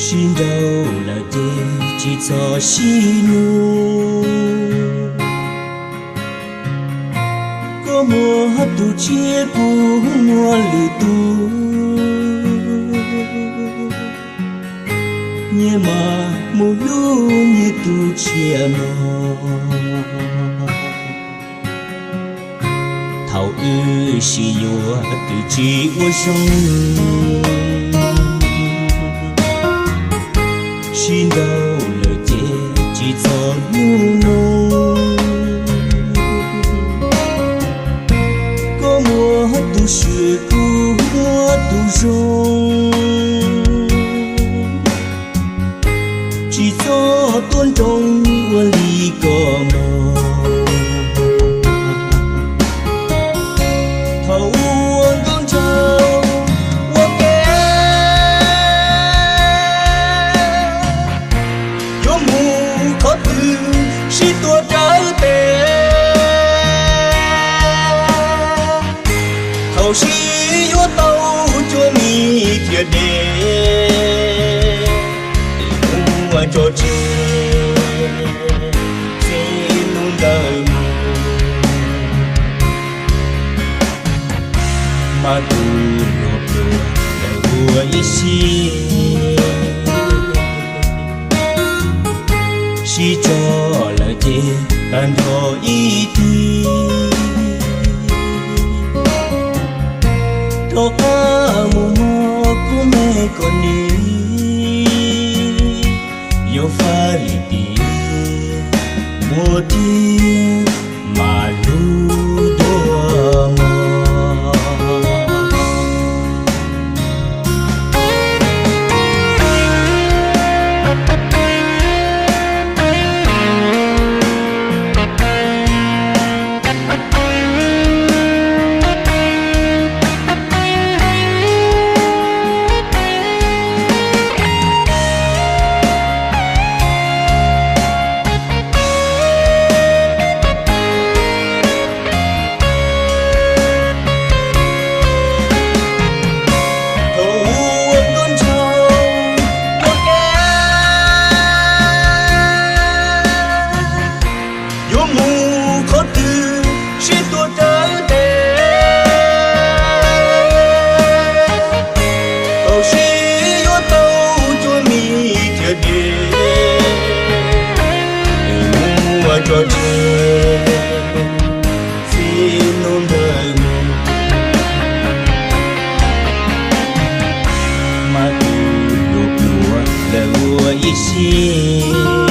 Sib nrauj lawm ces tsis txhob sib hlub. Koj muaj tus tshiab kuv muaj lwm tus, nyias mas mus hlub nyias tus tshiab mog. Thaum wb sib yuav twb tsis ua zoo, sib nrauj lawm ces tsis txhob hnub no. Koj muaj tus swb kuv muaj tus zoo, tsis txhob tuaj nroo ua li ko mog. Thaum ua nkauj nraug ua ke, yuav mus qhov twg sib tuav rawv tes. Thaum sib yuav tau cuag mi thiab de, mus ua tso tseg txij hnub ntawd mus, mas tus hluas pluag lawv ua ib siab. Sib tso lawm ces tag nrho ib tug, rov qab mus muaj kuv me kom nws yuav faj li tiag, muaj tiag mas hlub dua mog. Thaum ua nkauj nraug ua ke, yuav mus qhov twg sib tuav rawv tes. Thaum sib yuav tau cuag mi thiab de, mus ua tso tseg txij hnub ntawd mus, mas tus hluas pluag lawv ua ib siab.